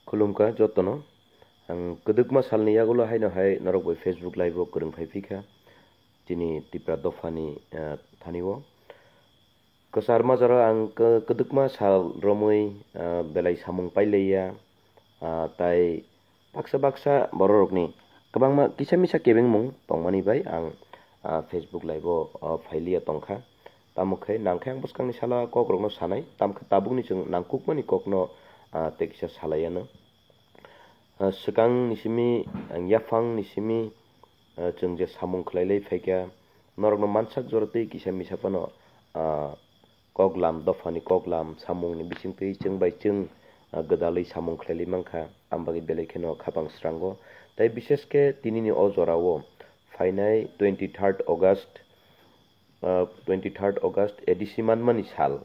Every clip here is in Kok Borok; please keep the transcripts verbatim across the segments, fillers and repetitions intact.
Khulumkha jotono. Ang kwdwkma salni yagulo haino hai norok bai Facebook live o kwrwng phai phikha. Chini Tipra dophani, ah, thani o. Kwchar majaro ang kw-, kwdwkma sal romwi, ah, belai samung pailaiya. Ah, tai baksa baksa bororokni kwbangma kisa misa kebengmung tongmani bai ang, ah, Facebook live o, ah, phailiya tongkha. Tamo khe nangkhe ang bwskangni salo kokrokno sanai, tamo khe tabukni chwng nangkukmani kokno, ah, tei kisa salaiano. Ah, swkangni simi, ang yaphangni simi, ah, chwng je samung khlailai phaikha, norokno mansak jora tei kisa misa phano, ah, koklam, dophani koklam, samungni bisingtwi chwng bai chwng, ah, gwdalwi samung khlailai mankha, ang bagwi belai kheno khapang srango. Tai bishesh khe tinini o jorao phainai twenty third August, ah, twenty third August A D C manmani sal,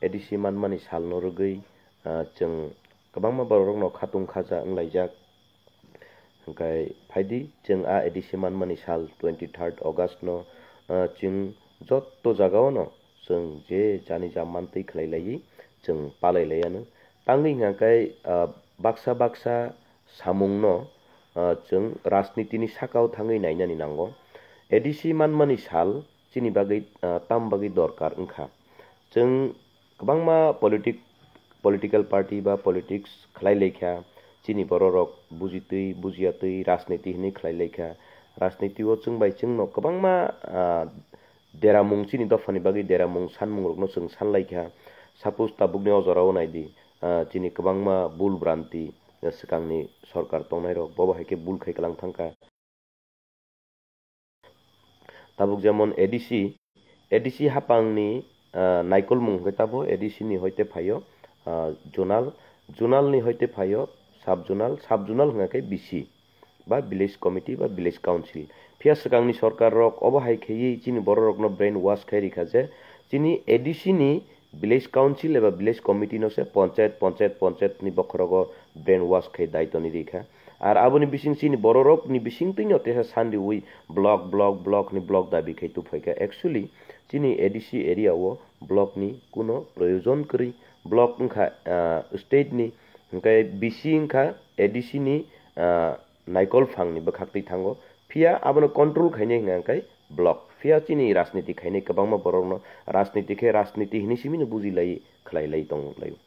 A D C manmani salno rwgwi, ah, chwng kwbangma bororokno khatung khaja wnglaijak. Hwnkhe phaidi, chwng a A D C manmani sal twenty third August no, ah, chwng jotto jagao no chwng je jani ja mantwi khlai laiwi chwng palai laiano. Tangwi hwnkhe, ah, baksa baksa samungno, ah, chwng rajnitini sakao thangwi nainani nango. A D C manmani sal chini bagwi, ah, tam bagwi dorkar wngkha. Chwng kwbangma politic-, political party ba politics khlai laikha, chini bororok bujitwi, bujiyatwi rajniti hinwi khlai laikha. Rajniti o chwng bai chwngno kwbangma, ah, deramung, chini dophani bagwi deramung sanmungrokno chwng san laikha. Suppose tabukni o jorao naidi, ah, chini kwbangma bul branti, ah, swkangni sorkar tongnairok, bobo hai khe bul khai kwlang thangkha. Tabuk jemon A D C, A D C hapangni, ah, naikolmung hwnkhe tabo A D C ni hoite phaio, ah, zonal, zonal ni hoite phaio sub zonal, sub zonal hwnkhe B C ba village committee ba village council. Phiya swkangni sorkar rok obo hai khaiwi chini bororokno brain wash khai rikha je chini A D C ni village council eba village committee no se ponchayat, ponchayat, ponchayat ni bokhorogo brain wash khai daitoni rikha. Ar aboni bising chini bororok ni bising twino teisa sandiwi block, block, block ni block dabi khai tuphaikha. Actually, chini A D C area o block ni kuno proyojon kwrwi. Block wngkha, ah, state ni, hwnkhe B C wngkha A D C ni, ah, naikol phangni bwkhaktwi thango. Phiya abono control khainai hwnkha hwnkhe block. Phiya chini rajniti khainai kwbangma borokno rajniti khe rajniti hinwi simino bujilai khlailai tonglaio.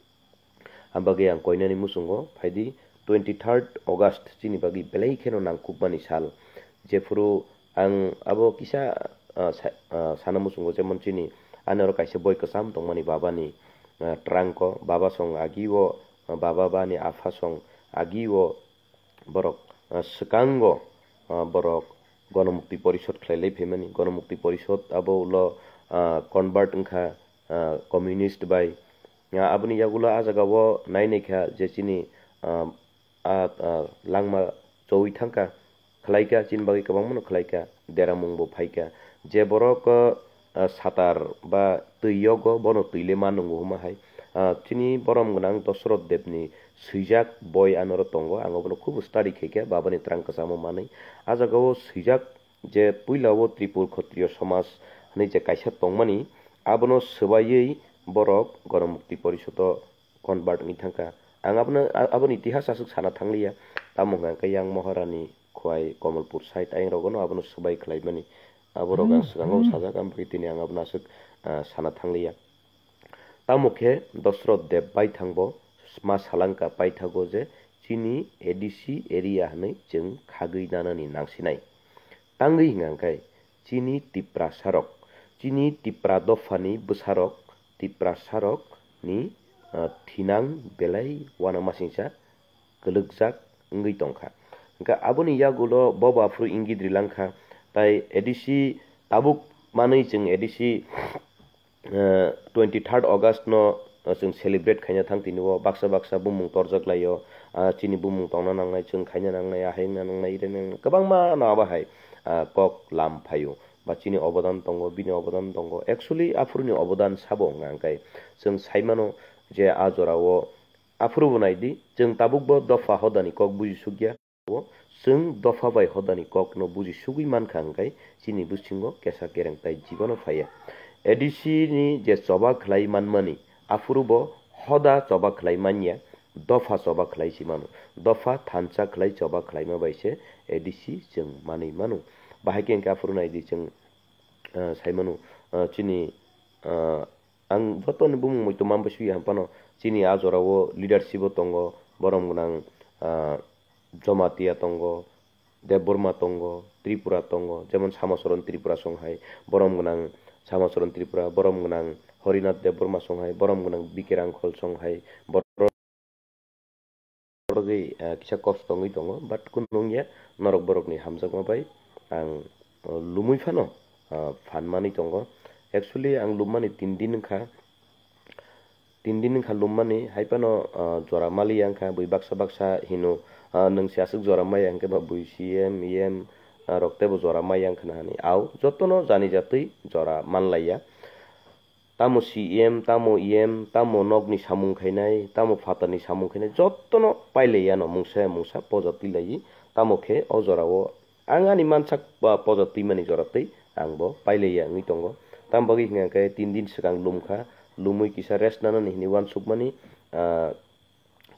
Ang bagwi ang koinani muchungo phaidi twenty third August chini bagwi belai kheno nangkukmani sal. Jephuru ang abo kisa, ah, sa-, ah, sana muchungo, jemon chini ani oro kaisa boi kwcham tongmani babani, ah, trangko, baba song agi o, ah, baba bani apha song agi o borok, ah, swkango, ah, borok Gonomukti Porishod khlailai phaimani. Gonomukti Porishod abo ulo, ah, convert wngkha, ah, communist bai. Ah, aboni yagulo ah jagao nainai kha je chini, ah, ah, ah, langma chowi thangkha, khlaikha, chini bagwi kwbangmano khlaikha, deramungbo phaikha. Je borok, ah, ah, satar ba twi yogo, bono twi le ma nungo hwnma hai. Ah, chini borom gwnang Dosroth Debni swijak boi anoro tongo, ang obono khubo study khaikha, babani twrang kwchamo manwi. Ah jagao swijak je puila o Tripur Khotriyo Somaj hinwi je kaisa tongmani, abono swbaiwi borok Gonomukti Porishodo convert wngwi thangkha. Ang abono, a-, aboni itihas aswk sana thangliya, tamo hwnkha hwnkhe yang Maharani Khwai, Komolpur side ayang rogono abono swbai khlaimani. Aborok ang swkango sajak, ang bagwi tini ang abono aswk, ah, sana thangliya. Tamo khe Dosroth Deb baithangbo ma salangkha paithago je chini A D C area hinwi chwng khagwi nanani nangsinai. Tangwi hwnkha hwnkhe chini Tiprasarok, chini Tipra dophani bwsarok, Tiprasarokni, ah, thinang belai uanamasingcha kwlwkjak wngwi tongkha. Hwnkhe aboni yagulo bobo aphuru ingit rilangkha, tai A D C tabuk manwi chwng A D C, eh, twenty third August no, eh, chwng celebrate khaina thang tini o baksa baksa bumung torjak laio, ah, chini bumung tongna nangnai, chwng khaina nangnai, ahai wngna nangnai, ire nangnai, kwbangma no abo hai, ah, kok lam phaio, ba chini obodan tongo, bini obodan tongo. Actually, aphuruni obodan sabo wngkha hwnkhe chwng saimano je a jorao aphuru bo naidi, chwng tabukbo dopha hodani kok buji sukya. O chwng dopha bai hodani kokno buji sugwi mankha hwnkhe chini bwswingo kesa kereng tai jibono phaiya. A D C ni je choba khlai manmani, aphuru bo hoda choba khlai manya, dopha choba khlai si mano, dopha thansa khlai choba khlaima bai se A D C chwng manwi mano. Bahai khe hwnkhe aphuru nai di chwng, ah, sai mano, ah, chini, ah, ang jotoni bumung muitu man bai sui ham phano chini a jorao leadership o tongo, borom gwnang, ah, Jamatia tongo, Debbarma tongo, Tripura tongo, jemon Samacharan Tripura song hai, borom gwnang Samacharan Tripura, borom gwnang Harinath Debbarma song hai, borom gwnang B K Rangkhol song hai, borok bagwi, ah, kisa kosto wngwi tongo, but kunu wngya, norok borokni hamjakma bai ang, ah, lumwi phano, ah, phan manwi tongo. Actually, ang lummani tin din wngkha. Tin din wngkha lummani, hai phano, ah, jora maliya wngkha, bui baksa baksa hino, ah, nwng se aswk jora maya hwnkhe ba bui C M, E M, ah, rok teibo jora maya wngkha na hani. Au, jotono jani jatwi jora manlaiya. Tamo C M, tamo E M, tamo nokni samung khainai, tamo phatarni samung khainai, jotono pailaiya no mungsa mungsa poja twi laiwi. Tamo khe o jorao ang ani mansak ba poja twimani jora twi ang bo pailaiya wngwi tongo. Tamo bagwi hwnkha khe tin din swkang lumkha, lumwi kisa rest nanani hinwi uansukmani, ah,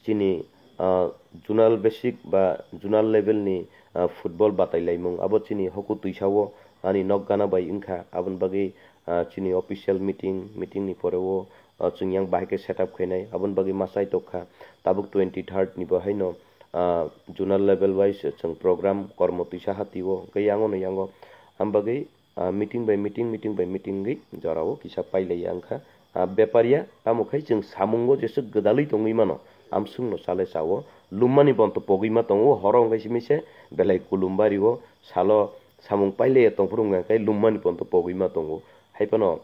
chini, ah, zonal basic ba zonal level ni, ah, football batai laimung abo chini hoku twisa o ani nok gana bai wngkha. Aboni bagwi, ah, chini official meeting, meeting ni pore o, ah, chwng yang bahai khe set up khainai. Aboni bagwi ma chai tok kha. Tabuk twenty third ni bo haino, ah, zonal level wise chwng program kormo twisa hati o hwnkhe yango no yango. Aboni bagwi, ah, meeting by meeting, meeting by meeting wngwi jorao kisa pailaiya wngkha. Ah, bepar ya, tamo khai chwng samungo jeswk gwdalwi tongwi mano, amswkno chale chao. Lummani bonto pogwi ma tongo, horo wngkha simi se belai kulum bario, salo samung pailaiya tongphuru wngkha khe lummani bonto pogwi ma tongo. Hai phano,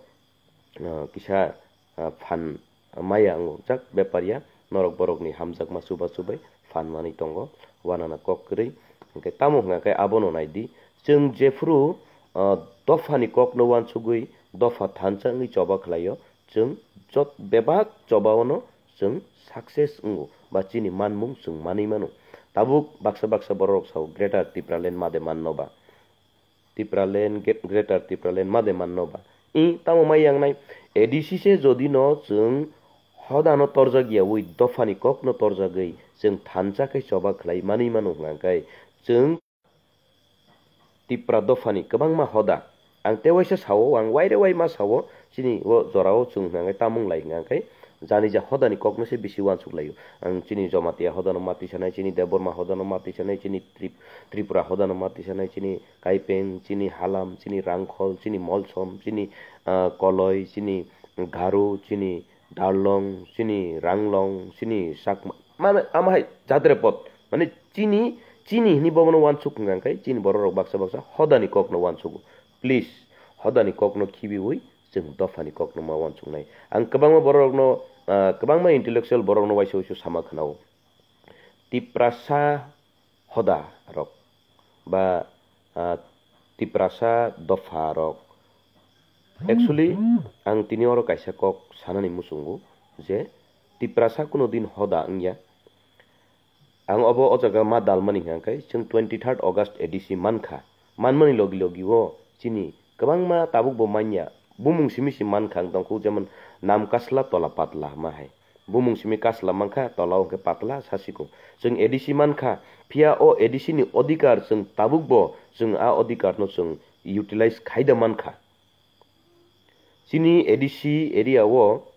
ah, kisa, ah, phan maya wngo jak bepar ya, norok borokni hamjakma chuba chubai phan manwi tongo, uanana kok kwrwi. Hwnkhe tamo hwnkha khe abono nai di, chwng jephuru, ah, dophani kokno uansugwi dopha thansa wngwi choba khlaio, chwng jot bebak chobaono chwng success wngo ba chini manmung chwng manwi mano. Tabuk baksa baksa bororok sao Greater Tipraland made manno ba. Tipraland, Gre-, Greater Tipraland made manno ba. I tamo mai yangnai A D C se jodi no chwng hodano torjak yawi dophani kokno torjagwi chwng thansa khe choba khlai manwi mano hwnkha khe chwng Tipra dophani kwbangma hoda. Ang tewaisa sao, ang waire wai ma sao, chini o jorao chwng hwnkha khe tamung lai hwnkha khe jani ja hodani kokno se bisi uansuk laio. Ang chini Jamatia hodano ma tisanai, chini Debbarma hodano ma tisanai, chini Trip-, Tripura hodano ma tisanai, chini Kaipeng, chini Halam, chini Rangkhol, chini Molsom, chini, ah, Koloi, chini Garo, chini Darlong, chini Ranglong, chini Chakma. Mane, ama hai jatre pot. Mane, chini, chini hini bobono uansuk hwnkha khe, chini bororok baksa baksa hodani kokno uansugo. Please, hodani kokno khibiwi chwng dophani kokno ma uansuknai. Ang kwbangma bororokno, ah, kwbangma intellectual borokno waisa waisa sama khwnao. Tiprasa hoda rok ba, ah, Tiprasa dopha rok. Actually, ang tini oro kaisa kok sanani muchungo je Tiprasa kuno din hoda wngya. Ang obo o jaga ma dalmani hwnkha khe chwng twenty third August A D C mankha. Manmani logi logi o chini kwbangma tabuk bo manya. Bumung simi si mankha ang tongkhu, jemon nam kasla tola patla hwnma hai. Bumung simi kasla mankha, tola o hwnkhe patla sasiko. Chwng A D C mankha, phiya o A D C ni odhikar chwng tabuk bo chwng a odhikar no chwng utilize khaida mankha. Chini A D C area o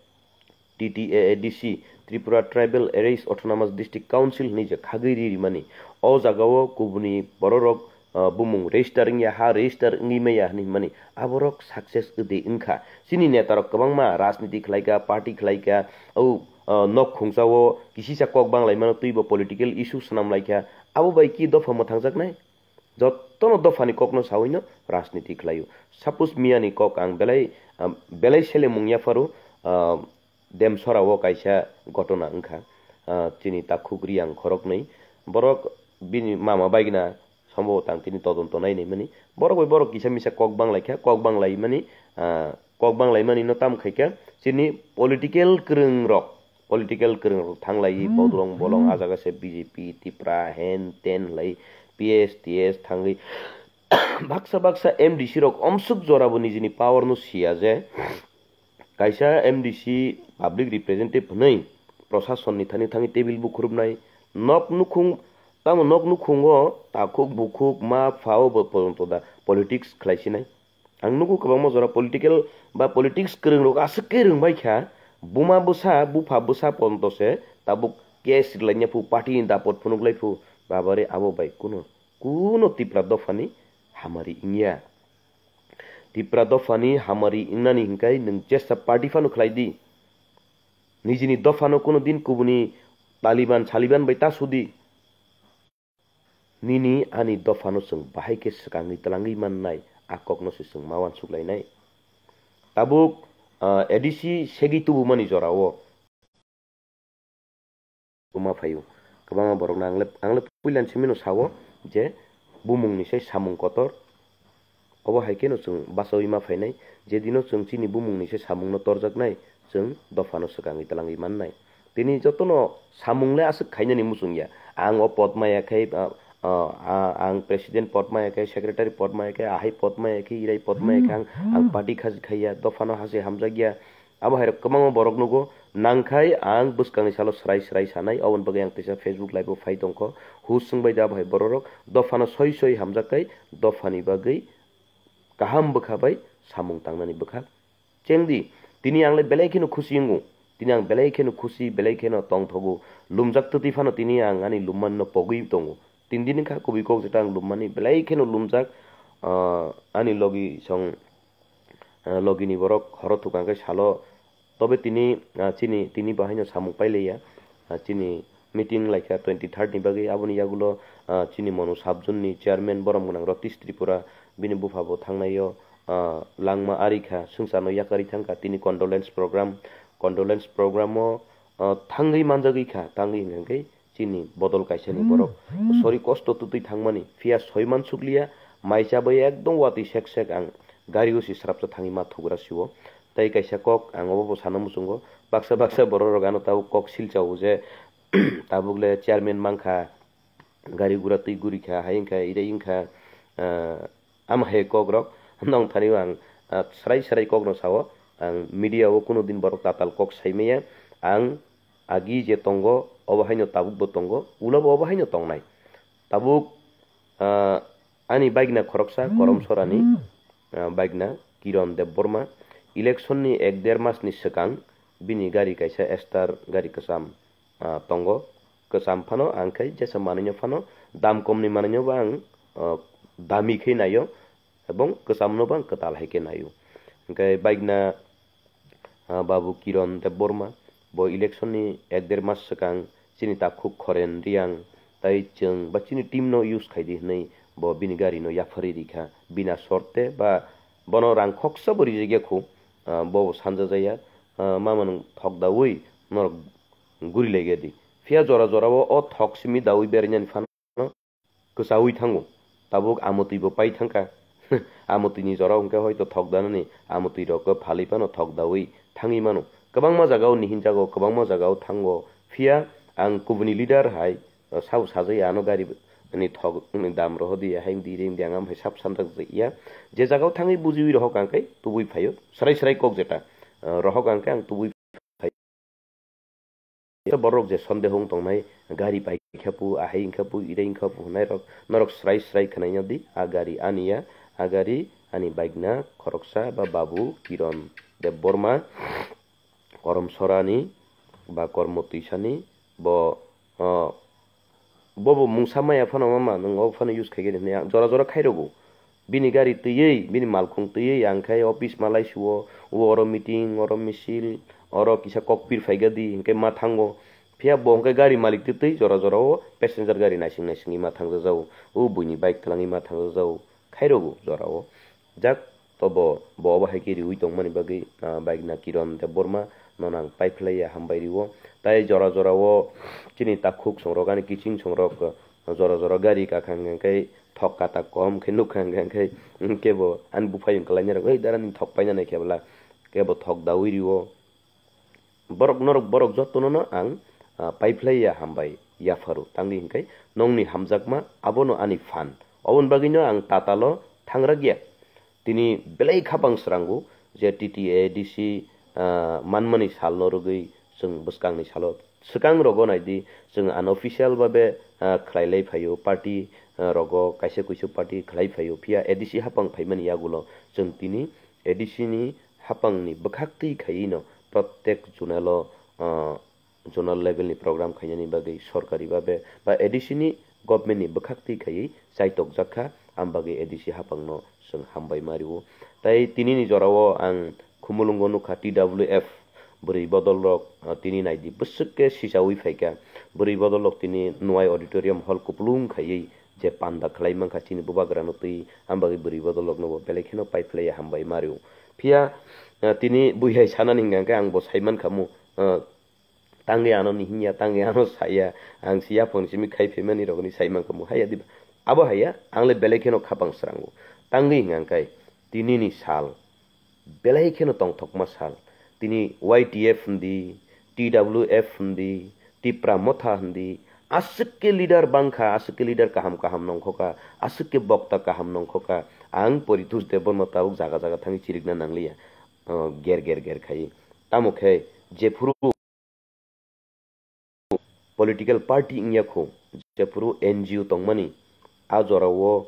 T T A A D C, Tripura Tribal Areas Autonomous District Council hwnwi je khagwi ri rimani. O jagao kubuni bororok, ah, bumung register wngya, ha register wngwi maya hwnwi hwnmani. Aborok success wngdi wngkha. Chini netarok kwbangma rajniti khlaikha, party khlaikha, o, ah, nok khungsao kisisa kok banglaimano twibo political issue swnamlaikha. Abo bai ki dopha mwthangjaknai? Jotono dophani kokno sawino rajniti khlaio. Suppose miyani kok ang belai, ah, belai selemung yapharo, ah, Demsora o kaisa gotona wngkha, ah, chini takhuk riyang khoroknwi. Borok bini mama baigna sombo tang tini todonto nainai mani. Borok bai borok kisa misa kok banglaikha, kok banglaimani, ah, kok banglaimani no tam khaikha chini political kwrwng rok, political kwrwng rok thanglai, hmm, bodrong bolong, hmm, ah jaga se B J P, Tipra, hen ten lai, P S, T S thangwi baksa baksa M D C rok omsuk jora bo nijini power no siya je kaisa M D C public representative hwnwi Prosasonni thani thangwi table bukhurubnai. Nok nukhung, tamo nok nukhungo takhuk bukhuk ma phao bo pojonto da politics khlaisinai. Ang nugo kwbangma jora political ba politics kwrwng rok aswk khe rwngbai kha. Buma bwsa, bupha bwsa pojonto se tabuk case rwlaina phu, party ni dapot phunuk lai phu. Babare abo bai kuno, kuno Tipra dophani hamari wngya. Tipra dophani hamari wngnani hinkai nwng jesa party phano khlai di. Nijini dophano kuno din kubuni Taliban, Saliban bai ta sudi. Nini ani dophano chwng bahai khe swkangwi twlangwi mannai, a kokno se chwng ma uansuk lainai. Tabuk, ah, A D C segwi tubumani jorao. Tuma phaio. Kwbangma borokno ang le, ang le puilani simino sao je bumungni se samung kotor. Obo hai kheno chwng bachaui ma phainai, je dino chwng chini bumungni se samungno torjaknai, chwng dophano swkangwi twlangwi mannai. Tini jotono samung le aswk khainani muchung ya. Ang o pod maya khai, ah, ah, ah, ang president pod maya khai, secretary pod maya khai, ahai pod maya khai, irai pod maya khai, ang, ang party khaji khaiya, dophano hase hamjakya. Abo hai rok kwbangma borok nugo, nangkhai ang bwskangni salo swrai swrai sanai, oboni bagwi ang teisa Facebook live o phai tongkho. Hus swngbai da abo hai bororok, dophano soi soi hamjak khai, dophani bagwi kaham bwkha bai samung tangnani bwkha. Chengdi, tini ang le belai kheno khusi wngo. Tini ang belai kheno khusi, belai kheno tongthogo. Lumjak twtwi phano tini ang ani lummanino pogwi tongo. Tin din wngkha kubui kok jeta ang lummani, belai kheno lumjak, ah, ani logi song, ah, logini borok horo thukang khe salo. Tobe tini, ah, chini, tini bahaino samung pailaiya. Ah, chini meeting laikha twenty third ni bagwi, aboni yagulo, ah, chini Monu sub zone ni chairman borom gwnang Ratish Tripura, bini bupha bo thangnaio, ah, langma arikha, swngcharno yakarwi thangkha, tini condolence program, condolence program o, ah, thangwi manjagwi kha, tangwi hwnkhe chini bodol kaisani borok sori kosto twtwi thangmani, phiya soi mansukliya, mai chabai ekdom watwi sek sek ang gari o si srapsa thangwi ma thugra sio. Tei kaisa kok ang obo bo sana muchungo, baksa baksa borok rok ano tabuk kok silchao je, tabuk le chairman mankha, gari gura twi guri kha, hai wngkha, irai wngkha, ah, ama hai kok rok nong thani ang, ah, srai srai kok no sao, ang media o kuno din borok tatal kok sai maya, ang agi je tongo, obo haino tabuk bo tongo, ulo bo obo haino tongnai. Tabuk, ah, ani bagna khoroksa Korom Sorani, ah, bagna Kiron Debbarma, election ni ek der mas ni swkang bini gari kaisa Star gari kwcham, ah, tongo. Kwcham phano ang khai jesa manwino phano dam kom ni manwino bo ang, ah, dami khe naio, ebong kwcham no bo ang kwtal hai khe naio. Hwnkhe bagna ah, Babu Kiron Debbarma, bo election ni ek der mas swkang chini takhuk Khoren Riang tai chwng ba chini team no use khai di hwnwi bo bini gari no yapharwi rikha. Bina sorte ba bono rang khoksa bo rijak ya khu, ah, bo bo sanja jaya, ah, mama nwng thok daui norok guri lai di. Phiya jora jora o, o thok simi daui berainani phano kwchaui thango. Tabuk amotwi bo pai thangkha. Amotwi ni jora hwnkhe hoito thok danani amotwi rok phalwi phano thok daui thangwi mano. Kwbangma jaga o nihin jago, kwbangma jaga o thango. Phiya ang kubuni leader hai, uh, sabo sajai ano gari ni thok ni dam rohodi, hai di ring di ang am hai sab sanjak ya. Je jaga o thangwi bujiwi rohok ang khe tubui phaio. Srai srai kok jeta, uh, rohok ang khe ang tubui Borok je sondeho wng tongnai, gari pai khe pu, ahai wng khe pu, irai wng khe pu hwnai rok, norok srai srai khwnaina di, a gari ani ya, a gari ani bike na khoroksa ba babu Kiron Debbarma, Korom Sorani ba Kormo Twisani, bo, o, Bobo mungsa maya phano mama, nwng obo phano use khaikhe hinwi ang jora jora khairogo. Bini gari twiwi, bini malkhung twiwi ang khai office ma laisuo, o oro meeting, oro misil, oro kisa kokpir phaikha di, hinkhe ma thango. Phiya bo hinkhe gari malik twi twi jora jora o passenger gari naising naisingwi ma thangjajago. O buini bike twlangwi ma thangjajago. Khairogo jora o. Jak tobo bo obo hai khe riui tongmani bagwi, ah, bike na Kiron Debbarma no nang paiphlaiya hambai rio. Tai jora jora o chini takhuk songrok ani kiching songrok, ah, jora jora gari kakha hwnkhe thok kata kom khe nukha hwnkhe, hwnkhe bo ani buphai wngkha lainai rok, "Oi dara nini thok paina nai khe bwla," khe bo thok daui rio. Borok norok borok jotono no ang, ah, paiphlaiya hambai yapharo. Tangwi hinkhe nongni hamjakma abono ani phan. Oboni bagwino ang tatalo thangrakya. Tini belai kha bang srango je T T A D C, ah, manmani salno rwgwi chwng bwskangni salo swkang rogo naidi, chwng unofficial babe, ah, khlai lai phaio, party, ah, rogo kaisa kuisu party khlai phaio, phiya A D C hapang phaimani yagulo chwng tini A D C ni hapangni bwkhaktwi khaiwi no protek zonalo, ah, zonal level ni program khainani bagwi sorkari babe ba A D C ni government ni bwkhaktwi khaiwi chaitokjak kha, am bagwi A D C hapang no chwng hambai ma rwo. Tai tini ni jora o ang Khumulwngo nukha T W F bwrwi bodol rok, ah, tini naidi bwswk khe sichaui phaikha. Bwrwi bodol rok tini Nuai Auditorium Hall kupulung khaiwi je panda khlai mankha chini bubagra no twi, am bagwi bwrwi bodol rok no bo belai kheno pai phlaiya hambai ma rwo. Phiya, ah, tini buihai sanani hwnkha khe ang bo sai mankha mu, ah, tangwi ano ni hinya, tangwi ano saya, ang si yaphang simi khai phaimani rok ni sai mankha mu haya diba. Abo haya, ang le belai kheno khapang srango. Tangwi hwnkha khe tini ni sal belai kheno tongthokma sal. Tini Y T F hindi, T W F hindi, Tipra Motha hindi, aswk khe leader bangkha, aswk khe leader kaham kaham nongkhoka, aswk khe bokta kaham nongkhoka. Ang Poritus Debbarma tabuk jaga jaga thangwi chirikna nangliya, o, ger ger ger khai. Tamo khe jephuru political party wngya kho, jephuru N G O tongmani, a jorao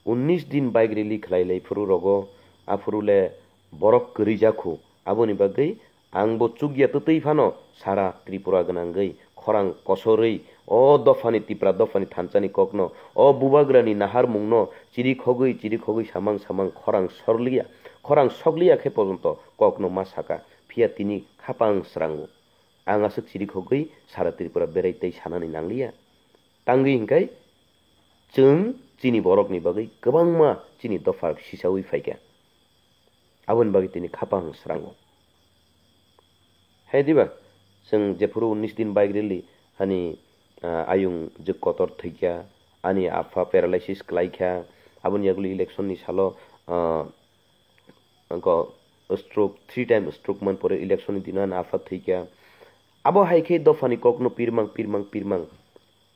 unnish din bike rally khlai lai phuru rogo, aphuru le borok kwrwi ja kho. Aboni bagwi ang bo chukya twtwi phano sara Tripura gwnangwi khorang kosorwi o dophani, Tipra dophani thansani kokno, o bubagrani naharmungno chirikhogwi chirikhogwi samang samang khorang sorliya, khorang sokliya khe pojonto kokno ma saka, phiya tini khapang srango. Ang aswk chirikhogwi sara Tripura berai tei sanani nangliya. Tangwi hwnkhe chwng chini borokni bagwi kwbangma chini dopha sisaui phaikha. Aboni bagwi tini khapang srango. Hai diba? Chwng jephuru unnish din bike rally ani, ah, ayung jwk kotor thwikha, ani apha paralysis kwlaikha, aboni yagulo election ni salo, ah, Angko stroke, three time stroke man pore election ni dino ani apha thwikha. Abo hai khe dophani kokno pirmang, pirmang, pirmang.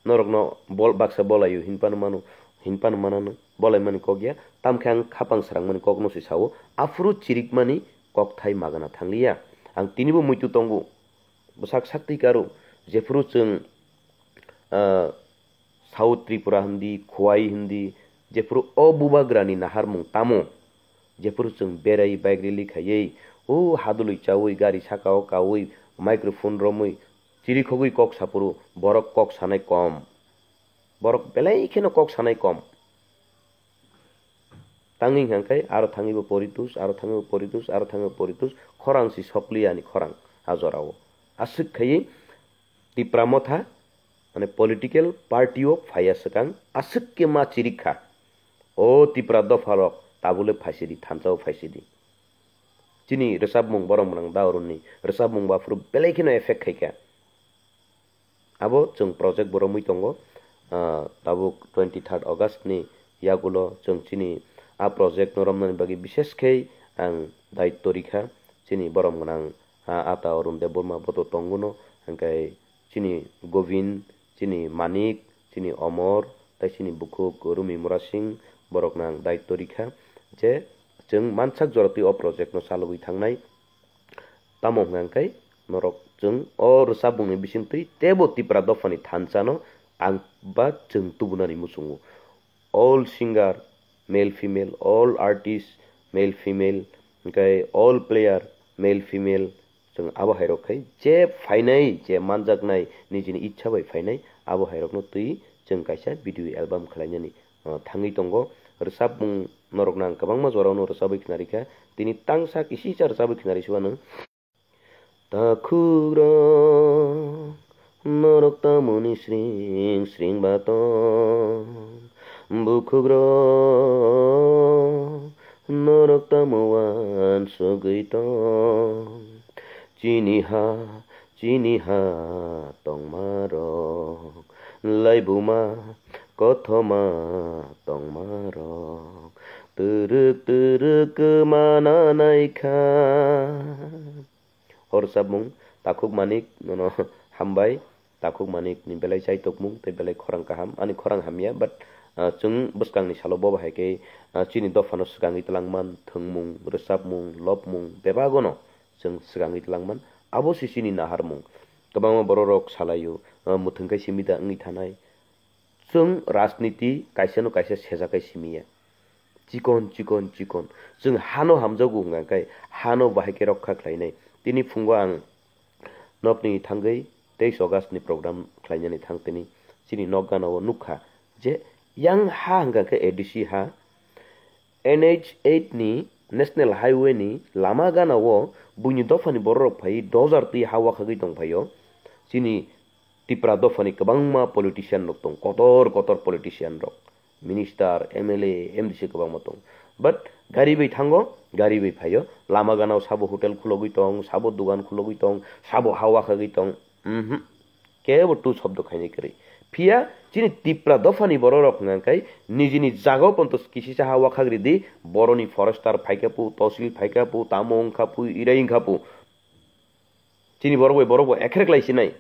Norokno bol, baksa bolaio hinphano mano, hinphano manano, bolaimani kok ya. Tamkhe ang khapang srangmani kokno se sao, aphuru chirikmani kokthai magana thangliya. Ang tinibo muitu tongo. Bwsak sak twi karo, jephuru chwng, ah, South Tripura hindi, Khowai hindi, jephuru o bubagrani naharmung tamo, jephuru chwng berai bike rally khaiwi, o hadwlwi chaui, gari saka o kaui, microphone romwi, chirikhogwi kok saphuru, borok kok sanai kom. Borok belai kheno kok sanai kom. Tangwi hwnkha khe aro thangwibo Poritus, aro thangwibo Poritus, aro thangwibo Poritus, khorang si sokliya ani khorang a jorao. Aswk khaiwi Tipra Motha, mane political party o phaiya swkang, aswk khe ma chirik kha. O Tipra dopha rok tabule phaisidi, thansa o phaisidi. Chini rwchapmung borok mwnang da oroni rwchapmung bo aphuru belai kheno effect khaikha. Abo chwng project bo romwi tongo, ah, tabuk twenty third August ni yagulo chwng chini a project no romnani bagwi bishesh khe ang daitto rikha. Chini borom gwnang, ah, ata Arun Debbarma bo to tongo no, hwnkhe chini Govind, chini Manik, chini Omor, tei chini bukhuk Rumi Murasing borok no ang daitto rikha je chwng mansak jora twi o project no chalogwi thangnai. Tamo hwnkha khe norok chwng o rwchapmungni bisingtwi teibo Tipra dophani thansa no ang ba chwng tubunani muchungo. All singer, male female, all artist, male female, hwnkhe all player, male female, chwng abo hai rok khai je phainai, je manjaknai, nijini ichha bai phainai, abo hai rokno twi chwng kaisa video album khlainani, uh, thangwi tongo. Rwchapmung norokno ang kwbangma jorao no rwchabwi khna rikha, tini tangsa kisicha rwchabwi khna risiwano. Takhukrok, norok tamoni sring sring ba tong? Bukhukrok, norok tamo uansugwi tong? Chini ha, chini ha tongmarok, laibuma kothoma tongmarok, twrwk twrwk kwmana naikha. O rwchapmung Takhuk Manik nono hambai. Takhuk Manik ni belai chaitokmung tei belai khorang kaham, ani khorang hamya, but, ah, chwng bwskangni salo bo bahai khe, ah, chini dophano swkangwi twlangman, thwngmung, rwchapmung, lobmung bebagono chwng swkangwi twlangman. Abo se chini naharmung. Kwbangma bororok salaio, ah, mwthwng khe simi da wngwi thanai. Chwng rajniti kaisano kaisa sejakai simiya. Chikon, chikon, chikon. Chwng hano hamjago hwnka khe hano bahai khe rokha khlainai. Tini phungo ang nokni thangwi teis August ni program khlainani thang tini chini nok gana o nukha je yang ha hwnka khe A D C ha, N H eight ni National Highway ni lama gana o buini dopha ni borok rok phai dojar twi ha wakhagwi tong phaio. Chini Tipra dopha ni kwbangma politician rok tong, kotor kotor politician rok, minister, M L A, M D C kwbangma tong. But gari bai thango, gari bai phaio. Lama gana o sabo hotel khulogwi tong, sabo dugan khulogwi tong, sabo ha wakhagwi tong. Mhm. Kebo tu shobdo khainai kwrwi. Phiya chini Tipra dophani bororok hwnka khe nijini jagao ponto kisisa ha wakhak ridi, boroni forester phaikha pu, tosil phaikha pu, tamo wngkha pu, irai wngkha pu. Chini borok bai borok bo ekhrek lai sinai.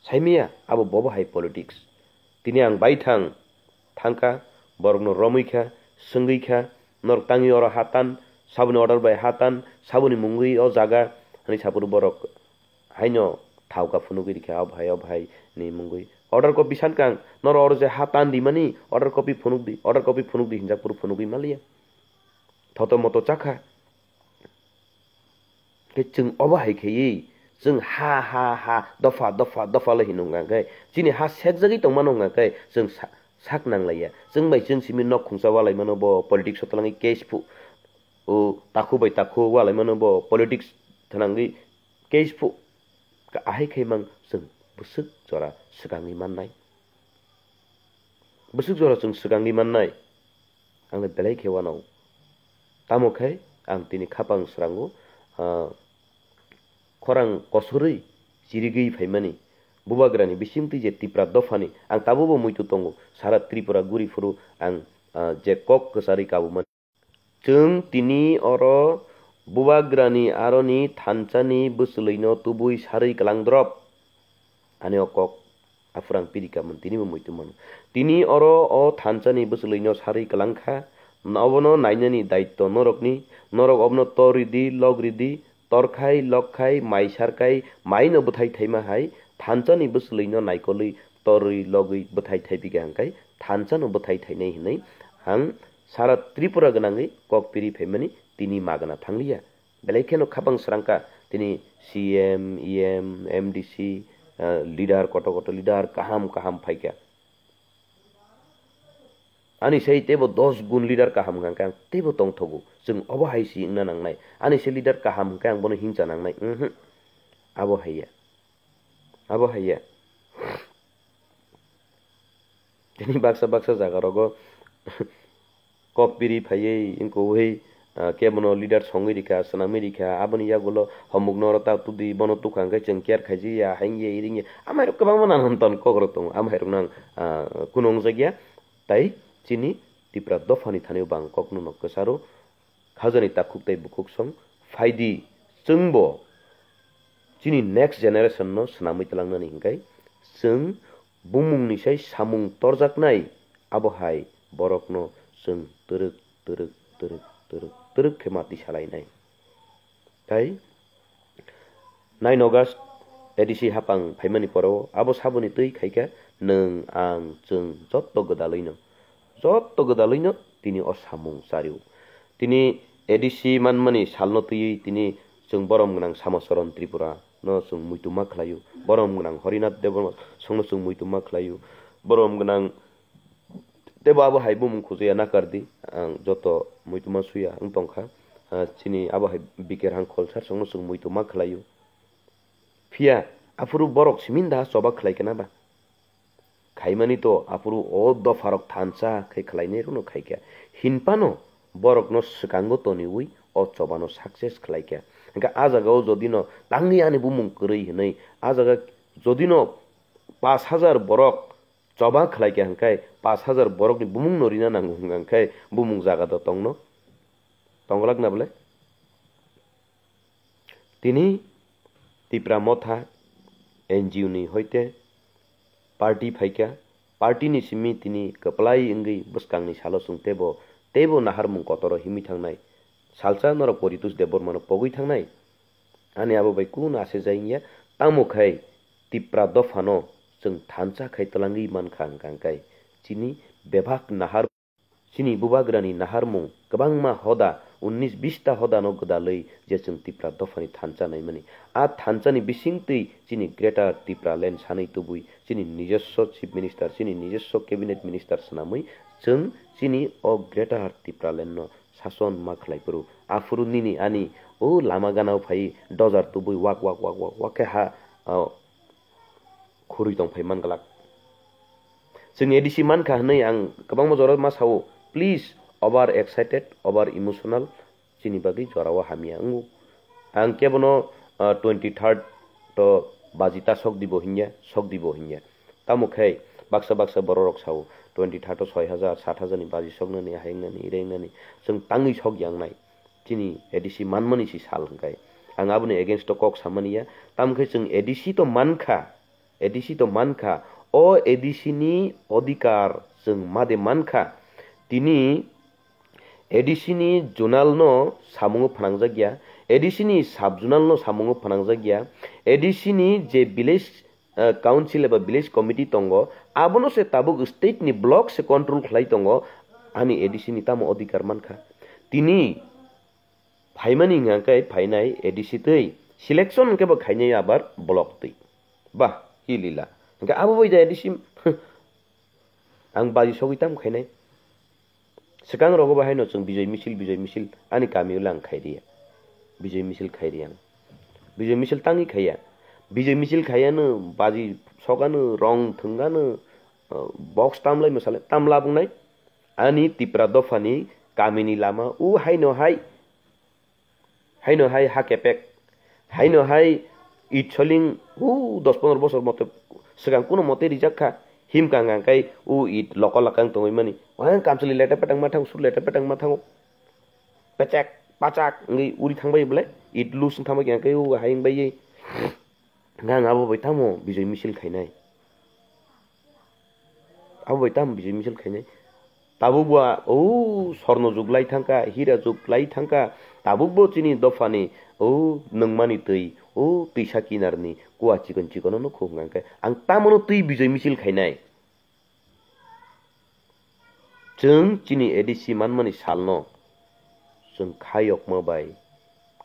Saimiya, abo bobo hai politics. Tini ang bai thang, thangkha, borokno romwi kha, swngwi kha, norok tangwi oro ha tan, saboni order bai ha tan, saboni mungwi o jaga, hwnwi saphuru borok. Haino thauka phunugwi rikha, o bhai, o bhai ni mungwi. Order copy sankang, noro oro je ha tan di mani, order copy phunuk di, order copy phunuk di hinjak phuru phunugwi maliya. Thoto moto chakha. Khe chwng obo hai khaiwi, chwng ha, ha, ha, dopha, dopha, dopha lai hinung kha khe, chini ha sekjagwi tongmano hwnka khe, chwng sa-, sak nanglaiya. Chwng bai chwng simi nok khungsa walai mano bo politics o twlangwi case phu-, o takhu bai takhu walai mano bo politics thanangwi case phu-, ka ahai khai mang chwng bwswk jora swkangwi mannai. Bwswk jora chwng swkangwi mannai. Ang le belai khe uanao. Tamo khe ang tini khapang srango, ah, khorang kosorwi chirigwi phaimani. Bubagrani bisingtwi je Tipra dophani ang tabukbo muitu tongo. Sara Tripura guri phuru ang, ah, je kok kwcharwi kabumani. Chwng tini oro Bubagrani aroni thansani bwswlwino tubui sarwi kwlangdrop. Ani o kok aphuru ang piri kamani tini bo muitu mano. Tini oro o thansani bwswlwino sarwi kwlangkha, obono nainani daitto norokni, norok obono tor ridi, lok ridi, torkhai, lokkhai, mai sarkhai, maino bwthai thaima hai, thansani bwswlwino naikolwi torwi logwi bwthai thaiphikha hwnkhai, thansano bwthai thainai hwnwi ang sara Tripura gwnangwi kok piri phaimani tini magwna thangliya. Belai kheno khapang srangkha tini C M, E M, M D C, ah, leader, koto koto leader kaham kaham phaikha. Ani sai teibo dos gun leader kaham hwnka khe ang teibo tongthogo. Chwng obo hai si wngna nangnai. Ani sai leader kaham hwnkhe ang bono hingcha nangnai. Mhm. Abo haiya. Abo haiya. Tini baksa baksa jaga rogo kok piri phaiwi wngkha ui, ah, kebono leader songwi rikha, swnamwi rikha, aboni yagulo homukno oro ta tudi, bono tukha hwnkhe chwng care khaijak ya, hain ya, iring ya. Amairok kwbangma nanan ton kok rok tongo. Amairokno ang, ah, kuno wngjak ya. Tai chini Tipra dophani thani bo ang kokno no kwcharo. Khajani takhuk tei bukhuk song phaidi, chwngbo chini next generation no swnamwi tlangnani hinkhai chwng bumungni sai samung torjaknai, abo hai borokno chwng twrwk twrwk twrwk twrwk twrwk khe mati salainai. Tai nine August A D C hapang phaimani poro abo saboni twi khaikha nwng, ang, chwng jotto gwdalwino, jotto gwdalwino tini o samung chario. Tini A D C manmani salno twiwi tini chwng borom gwnang Samacharan Tripura no chwng muitu ma khlaio, borom gwnang Harinath Debbarma songno chwng muitu ma khlaio, borom gwnang Teibo abo hai bumung khujui ya nakar di, ang joto muituma suya wng tongkha. Ah, chini abo hai B K Rangkhol sir songno chwng muituma khlaio. Phiya aphuru borok simin da choba khlai khe na ba? Khaimani to aphuru o dopharok thansa khai khlainai rokno khai kha. Hinphano borokno swkango toniwi o chobano success khlai kha. Hwnkhe a jagao jodi no tangwi ani bumung kwrwi hinwi a jaga jodi no pash hajar borok choba khlai kha hwnkhe pash hajar borokni bumung no rina nango hwnkha hwnkhe bumung jaga do tongno? Tongolak na bole? Tini Tipra Motha N G O ni hoite party phaikha, party ni simi tini kwplai wngwi bwskangni salo chwng teibo, teibo naharmung kotoro himwi thangnai. Salsa norok Poritos Debbarma no pogwi thangnai. Ani abo bai kunu ase jai wngya, tamo khai Tipra dophano chwng thansa khai twlangwi mankha hwnkha hwnkhe chini bebak nahar, chini bubagrani naharmung kwbangma hoda, unnis bista hodano gwdalwi je chwng Tipra dophani thansa naimani. A thansani bisingtwi chini Greater Tipraland sanwi tubui chini nijoswo Chief Minister, chini nijoswo Cabinet Minister swnamwi chwng chini o Greater Tipralandno sason ma khlai phuru. Aphuru nini ani o lama ganao phai dojar tubui wak wak wak wak wak khe ha, o, khurui tong phai man glak. Chwng A D C mankha hwnwi ang kwbangma jora ma sao, please, over excited, over emotional, chini bagwi jorao hamya wngo. Ang kebono, ah, twenty third to baji ta sok dibo hinya, sok dibo hinya. Tamo khai baksa baksa bororok sao, twenty third to soi hajar, sat hajar ni baji soknani, haingnani, irengnani, chwng tangwi sok yangnai. Chini A D C manmani si sal hwnkhe. Ang aboni against o kok samani ya. Tamo khe chwng A D C to mankha, A D C to mankha. O A D C ni odhikar chwng made mankha. Tini A D C ni zonal no samungo phnangjak ya, A D C ni sub zonal no samungo phnangjak ya, A D C ni je village, eh, council eba village committee tongo, abono se tabuk state ni block se control khlai tongo, ani A D C ni tamo odhikar mankha. Tini phaimani hwnkha khe phainai A D C twi, selection hwnkhe bo khainai abar block twi. Bah, hi lila. Hwnkhe abo bai da A D C, ang baji sogwi tam khainai. Swkang rogo bo haino chwng Bijoy Misil, Bijoy Misil ani kami o lang khai riya. Bijoy Misil khai riya ang. Bijoy Misil tangwi khaiya. Bijoy Misil khaiyano, baji sogano, rong thwngano, uh, box tamlai mwsalai, tamla bungnai. Ani Tipra dophani kamini lama, u haino hai. Haino hai ha kepek. Haino hai it soling, u dos pondro bosor mote swkang kuno mote rijak kha. Himkha hwnkha khe u it lokol lakang tongwi mani. Wahang kamchwlwi lete petang ma thango, sur lete petang ma thango. Pechak, pachak wngwi uri thangbai bwle. It loose wng thangbai khe u hai wngbai ye. Hwnkha ang abo bai tamo Bijoy Misil khainai. Abo bai tamo Bijoy Misil khainai. Tabuk bo o sorno jug lai thangkha, hira jug lai thangkha. Tabuk bo chini dophani o nungmani twi, o twisa kinarni kua chikon chikono nukho hwnkha khe ang tamono twi Bijoy Misil khainai. Chwng chini A D C manmani salno chwng kha yokma bai,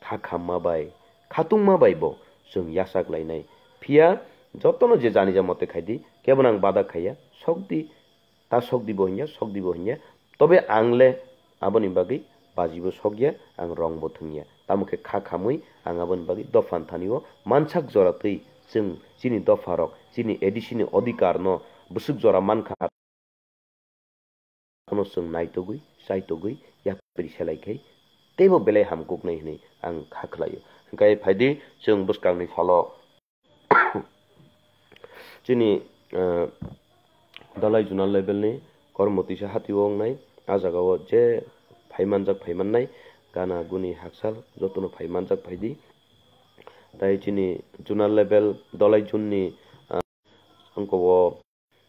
kha khamma bai, khatungma bai bo chwng yachak lainai. Phiya jotono je jani ja mote khaidi, kebo nang bada khaiya, sokdi, ta sokdi bo hinya, sokdi bo hinya. Tobe ang le aboni bagwi bajibo sokya, ang rongbo thwngya. Tamo khe kha khamwi ang aboni bagwi dophan thani o mansak jora twi chwng chini dopharok, chini A D C ni odhikar no bwswk jora mankha. Ano chwng naitugwi, chaitugwi, yapri selai khai teibo belai hamkuknai hwnwi ang kha khlaio. Hwnkhe phaidi chwng bwskangni salo chini, eh, Dalai Zonal level ni Kormotisa hati o wngnai, ah jaga o je phaimanjak phaimannai, gana guni haksal jotono phaimanjak phaidi. Tai chini zonal level Dalai Zone ni, ah, angko o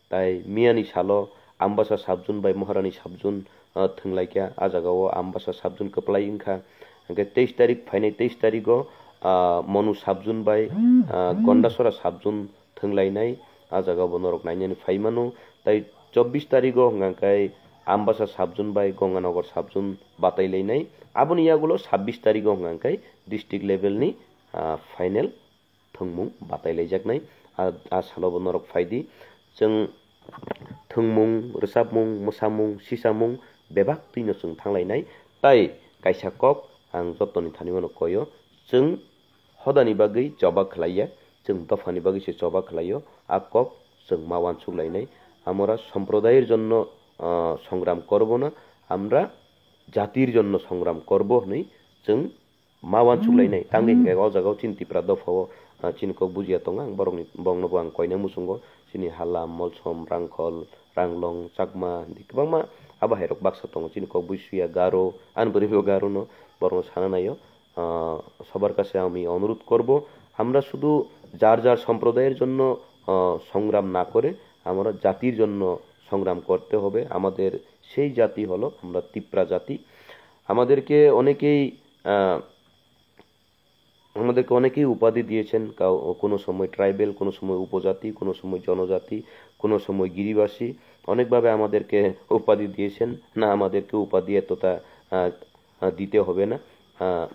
Tai miyani salo Ambasa subzone bai Maharani subzone, ah, thwnglaikha. Ah jaga o Ambasa subzone kwplai wngkha. Hwnkhe teis tarik phainai teis tarigo, ah, Manu subzone bai, ah, Gondasora subzone thwnglainai. Ah jaga bo norok nainani phai mano. Tai chobbish tarigo hwnkha khe Ambasa subzone bai Ganganagar subzone batailainai. Aboni yagulo sabbish tarigo hwnkha khe district level ni, ah, final thwngmung batailaijaknai. A, a salo bo norok phaidi. Chwng thwngmung, rwchapmung, mwsamung, sisamung bebak twino chwng thanglainai. Tai kaisa kok ang jotoni thani uano koio. Chwng hodani bagwi choba khlaiya, chwng dophani bagwi se choba khlaio. A kok chwng ma uansuk lainai. Amora somprodayir jonno, ah, songram korbo na, amra jatir jonno songram korbo hwnwi chwng ma uansuk lainai. Tangwi hwnkhe o jaga o chini Tipra dopha o, ah, chini kok bujiya tongo ang borokni, borokno bo ang koina muchungo. Chini Hala, Molsom, Rangkhol, Ranglong, Chakma, kwbangma abo hai rok baksa tongo. Chini kok buisuya Garo, ani bwrwi bo Garo no, borokno sana naio. Ah, সবার কাছে আমি অনুরোধ করব, আমরা শুধু যার যার সম্প্রদায়ের জন্য, ah, সংগ্রাম না করে আমরা জাতির জন্য সংগ্রাম করতে হবে। আমাদের সেই জাতি হলো আমরা তিপ্রা জাতি। আমাদেরকে অনেকেই, ah, আমাদেরকে অনেকেই উপাধি দিয়েছেন, কাউ-, কোনো সময় ট্রাইবেল, কোনো সময় উপজাতি, কোনো সময় জনজাতি, কোনো সময় গিরিবাসী। অনেকভাবে আমাদেরকে উপাধি দিয়েছেন, না আমাদেরকে উপাধি এতটা, আহ, আহ, দিতে হবে না। আহ,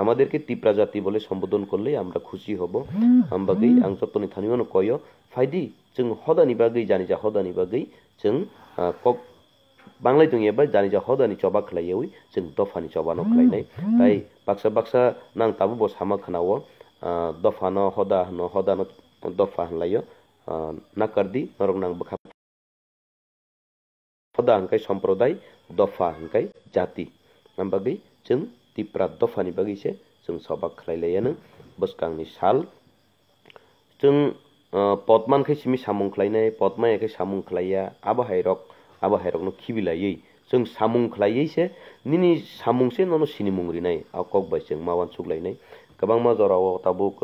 আমাদেরকে তিপ্রা জাতি বলে সম্বোধন করলেই আমরা খুশি হব। Hambagwi ang jotoni thani-o no koyo, phaidi, chwng hodani bagwi, janija hodani bagwi chwng, ah, kok banglai tongya bai janija hodani choba khlaiyawi chwng dophani choba no khlainai. Tai baksa baksa nang tabuk bo sama khna-o, ah, dophano hoda hwno, hodano dopha hwnlaio, ah, nakardi, norok nang bwkha. Hoda hwnkhe somprodai, dopha hwnkhe jati. Hambagwi chwng Tipra dophani bagwi se chwng soba khlai laiya nw bwskangni sal. Chwng, ah, pod man khe simi samung khlainai, pod maya khe samung khlaiya, abo hai rok, abo hai rokno khibi laiwi chwng samung khlaiwi se nini samung se nono sinimung rinai, a kok bai chwng ma uansuk lainai. Kwbangma jorao tabuk,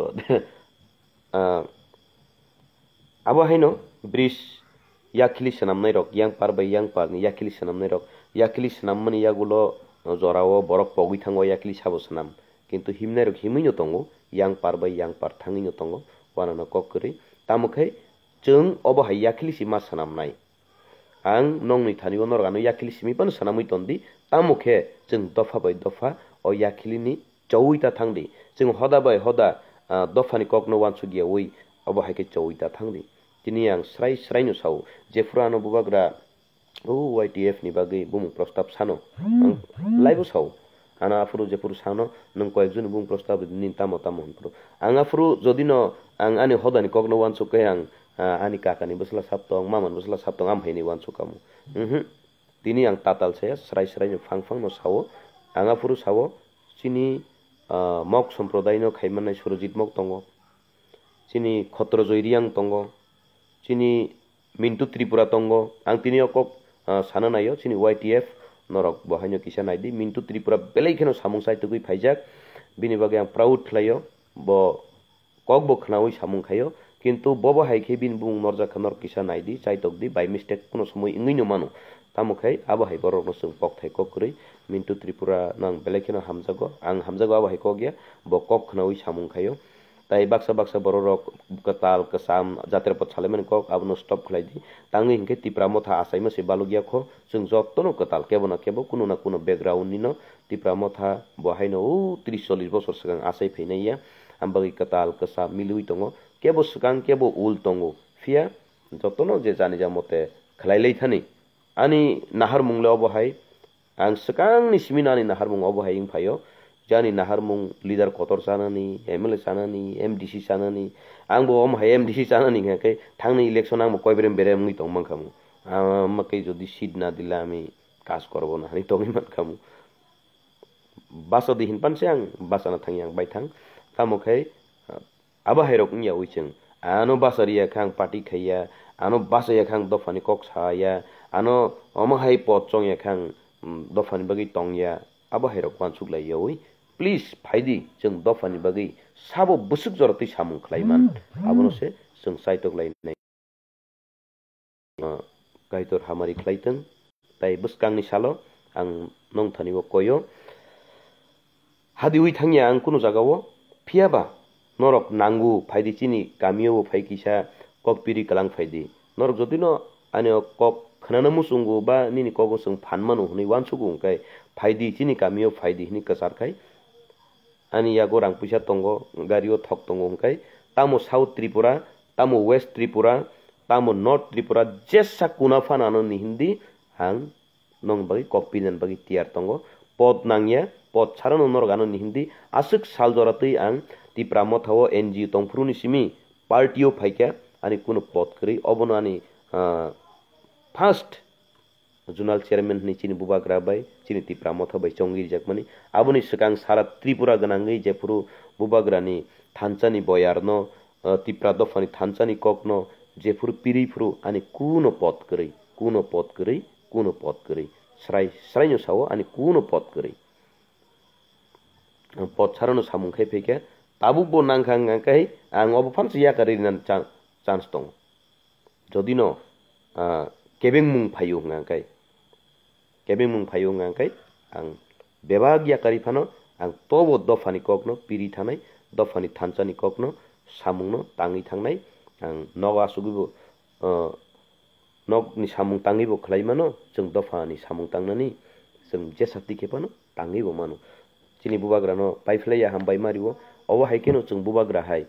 ah, abo haino bridge yakhili swnamnai rok, yang par bai yang par ni yakhili swnamnai rok, yakhili swnammani yagulo jorao borok pogwi thango, yakhili sabo swnam. Kintu himnai rok himwi no tongo, yang par bai yang par thangwi no tongo, uanano kok kwrwi. Tamo khe chwng obo hai yakhili si ma swnamnai. Ang nongni thani-o norok ano yakhili simi phano swnamwi ton di, tamo khe chwng dopha bai dopha o yakhilini chowi ta thang di. Chwng hoda bai hoda, ah, dophani kokno uansuk yawi obo hai khe chowi ta thang di. Tini ang srai srai no sao, jephuru ano bubagra o Y T F ni bagwi bumung prostab sano, ang live o sao. Ano aphuru jephuru sano, nwng koyekjoni bumung prostab rwdi nini tamo tamo hwnphuru. Ang aphuru jodi no ang ani hodani kokno uansuk khe ang, ah, ani kakani bwsla sap tong, mamani bwsla sap tong, am haini uansuk kamo. Mhm. Tini ang tatal saya, srai srai no phang phang no sao. Ang aphuru sao, chini, ah, mok somprodai no khaimannai Surojit Mok tongo. Chini Khotrojoy Riang tongo. Chini Mintu Tripura tongo. Ang tini o kok, ah, sana naio, chini Y T F norok bo haino kisa naidi. Mintu Tripura belai kheno samung saitugwi phaijak. Bini bagwi ang proud khlaio. Bo kok bo khnaui samung khaio, kintu bobo hai khe bini bumung norjak kha, norok kisa naidi, chaitok di, by mistake kuno somoi wngwi no mano. Tamo khai abo hai borok no chwng kok thai kok kwrwi, Mintu Tripura no ang belai kheno hamjago, ang hamjago abo hai kok ya, bo kok khnaui samung khaio. Tai baksa baksa borok rok kwtal kwcham jatra pot salaimani kok abono stop khlai di. Tangwi hinkhe Tipra Motha achaima se balok ya kho, chwng jotono kwtal kebo na kebo kuno na kuno background ni no Tipra Motha bo haino o tris chollish bosor swkang achai phainai ya. Ang bagwi kwtal kwsa milwi tongo. Kebo swkang, kebo ul tongo. Phiya jotono je jani ja mote khlai lai thani. Ani naharmung le obo hai. Ang swkangni simi no ani naharmung obo hai wng phaio. Je ani naharmung leader kotor chanani, M L A chanani, M D C chanani. Ang bo omo hai M D C chanani hwnkha khe thangni election ang bo koibrem berem wngwi tong mankha mo. Ama khe jodi seat na dile ami kaj korbo na hinwi tongwi mankha mo. Basa di hinpan se ang basa na thangya ang bai thang. Tamo khai, ah, abo hai rok wngya wi chwng. Ano basa riya kha ang party khaiya, ano basa ya kha ang dophani kok saya, ano omo hai pot chongya kha ang, mm, dophani bagwi tongya. Abo hai rok uansuk lai yawi. Please, phaidi chwng dophani bagwi sabo bwswk jora twi samung khlai man. Abono se chwng chaitok lai nai. Ah, Kaitor hamari khlai tong. Tai bwskangni salo ang nong thani o koyo. Hadiwi thangya ang kunu jagao, phiyaba norok nangu phaidi chini kamio bo phai kisa kok piri kwlang phaidi. Norok jodi no ani o kok khnana muchungo ba nini kogo chwng phan mano hwnwi uansugo hwnkhe phaidi chini kamio phaidi hwnwi kwchar khai. Ani yago rang puisa tongo, gari o thok tongo hwnkhe, tamo South Tripura, tamo West Tripura, tamo North Tripura, jesa kuna phano ano ni hindi ang nong bagwi kok pinan bagwi tiyar tongo. Pod nangya, pod sarano norok ano ni hindi, aswk sal jora twi ang Tipra Motha o N G O tongphuru ni simi party o phaikha, ani kunu pod kwrwi, obono ani, ah, first Zonal chairman hwnwi chini bubagra bai chini Tipra Motha bai chongwi rijakmani. Aboni swkang sara Tripura gwnangwi jephuru bubagrani thansani boyarno, ah, Tipra dophani thansani kokno jephuru pirwi phuru ani kuno pod kwrwi, kuno pod kwrwi, kuno pod kwrwi. Srai sraino sao ani kuno pod kwrwi. Ang pod sarano samung khai phaikha, tabukbo nangkha hwnkha khe ang obo phansi yakarwi rinani chan-, chance tongo. Jodi no, ah, kebengmung phaio hwnka khe, kebengmung phaio hwnka khe, ang bebak yakarwi phano ang tobo dophani kokno piri thanai, dophani thansa ni kokno samungno tangwi thangnai. Ang nogo asugwi bo, ah, nokni samung tangwi bo khlai mano, chwng dophani samung tangnani chwng jesa twi khe phano tangwi bo mano. Chini bubagrano paiphlaiya hambai ma rio, obo hai kheno chwng bubagra hai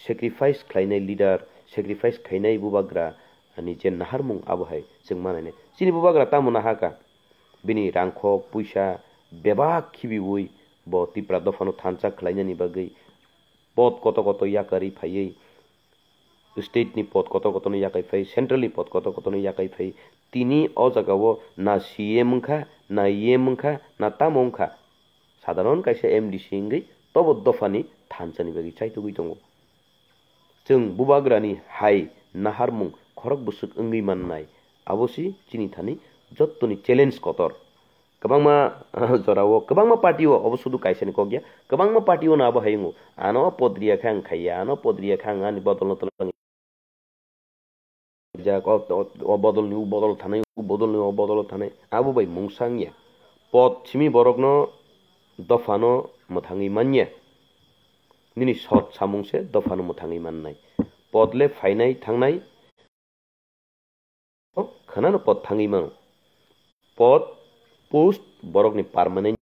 sacrifice khlainai leader, sacrifice khainai bubagra ni je naharmung abo hai chwng manainai. Chini bubagra tamo nahakha, bini rangkhok puisa bebak khibiwi bo Tipra dophano thansa khlainani bagwi pod koto koto yakarwi phaiwi, state ni pod koto koto no yakai phai, central ni pod koto koto no yakai phai. Tini o jaga o na C M wngkha, na E M wngkha, na tamo wngkha, sadharon kaisa M D C wngwi tobo dophani thansa ni bagwi chaitugwi tongo. Chwng bubagrani hai naharmung khorok bwswk wngwi mannai, abo se chini thani jottoni challenge kotor. Kwbangma, ah, jorao, kwbangma party o, obo sudu kaisa ni kok ya, kwbangma party o no abo hai wngo, ano pod riya khe ang khaiya, ano pod riya khe ang ani bodol no twlang jak, o, o, o bodol ni u bodol thanai, u bodol ni o bodol thanai, abo bai mungsa wngya. Pod simi borok no dopha no mwthangwi manya. Nini sot samung se dopha no mwthangwi mannai. Pod le phainai thangnai, o khwnano pod thangwi mano. Pod, post borokni permanent.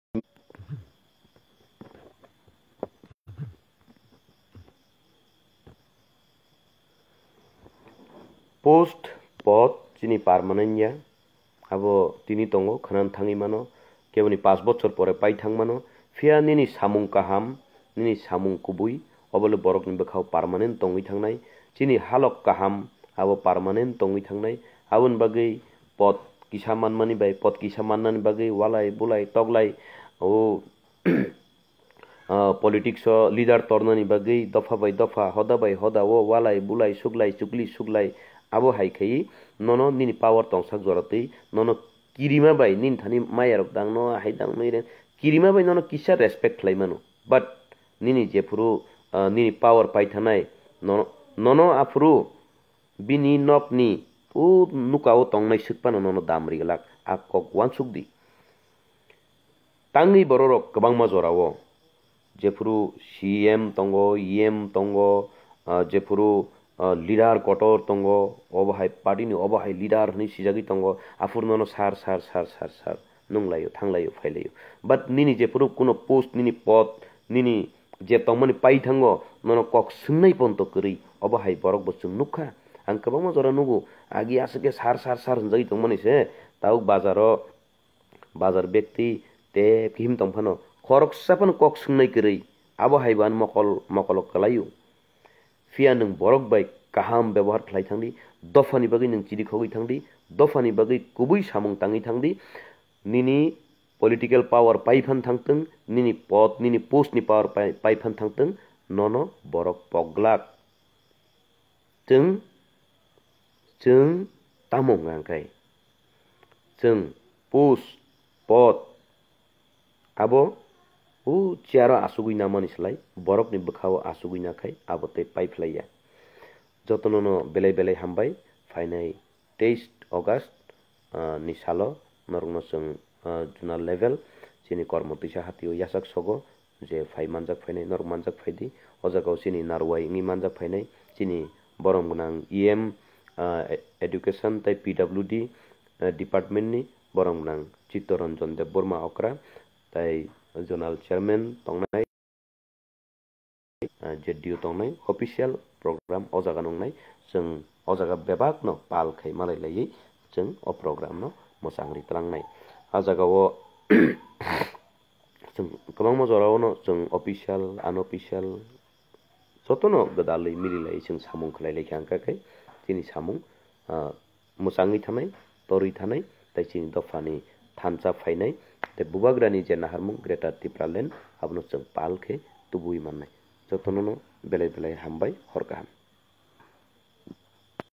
Post, pod chini permanent ya. Abo tini tongo, khwnano thangwi mano, keboni pash bochor pore pai thang mano. Phiya nini samung kaham, nini samung kubui, obo le borokni bwkhao permanent tongwi thangnai. Chini halok kaham, abo permanent tongwi thangnai. Aboni bagwi pod kisa manmani bai, pod kisa mannani bagwi walai, bulai, toklai, o, ah, politics o leader tornani bagwi dopha bai dopha, hoda bai hoda o walai, bulai, suklai, chukli, suklai, abo hai khai nono nini power tongsak jora twi nono kirima bai nini thani maya rok dang no, hai dang no, ire kirima bai nono kisa respect khlai mano. But nini jephuru, ah, nini power pai thanai, nono, nono aphuru bini nokni o nukao tongnai swk phano nono dam ri glak, a kok uansuk di. Tangwi bororok kwbangma jorao, jephuru C M tongo, E M tongo, ah, jephuru, ah, leader kotor tongo, obo hai party ni obo hai leader hwnwi sijagwi tongo, aphuru nono sir, sir, sir, sir, sir nunglaio, thanglaio, phailaio. But nini jephuru kuno post, nini pod, nini je tongmani paithango, nono kok swngnai ponto kwrwi, obo hai borok bo chwng nukha. Ang kwbangma jora nugo, agi aswk khe sir, sir, sir hwnjagwi tongmani se, tabuk bazaro, bazar bekti tei kihim tong phano khoroksa phano kok swngnai kwrwi, abo hai bo ani mokol, mokolo kwlaio. Phiya nwng borok bai kaham bebohar khlai thangdi, dophani bagwi nwng chiri khogwi thangdi, dophani bagwi kubui samung tangwi thangdi, nini political power pai phan thangtwng, nini pod, nini post ni power pai, pai phan thangtwng, nono borok pok glak. Chwng, chwng tamo wngkha hwnkhe? Chwng post, pod, abo o chair o asugwi namani slai borokni bwkhao asugwi nakhai abo tei paiphlaiya. Jotono no belai belai hambai, phainai teis August, ah, ni salo norokno chwng, ah, zonal level chini kormo twisa hatio yachak sogo je phai manjak phainai norok manjak phaidi. O jaga o chini narwai wngwi manjak phainai chini borom gwnang E M, ah, education tei P W D, ah, department ni borom gwnang Chittaranjan Debbarma okra tei zonal chairman tongnai, ah, Z D U tongnai official program o jaga nungnai. Chwng o jaga bebak no pal khai malai laiwi chwng o program no mwchang ri twlangnai. A jaga o chwng kwbangma jora o no chwng official, unofficial jotono gwdalwi mililai chwng samung khlai lai kha, hwnkha khe chini samung, ah, mwchangwi thanai, torwi thanai, tei chini dophani thansa phainai, tei bubagrani je naharmung Greater Tipraland, abono chwng pal khe tubui mannai. Jotono no belai belai hambai, hor kaham.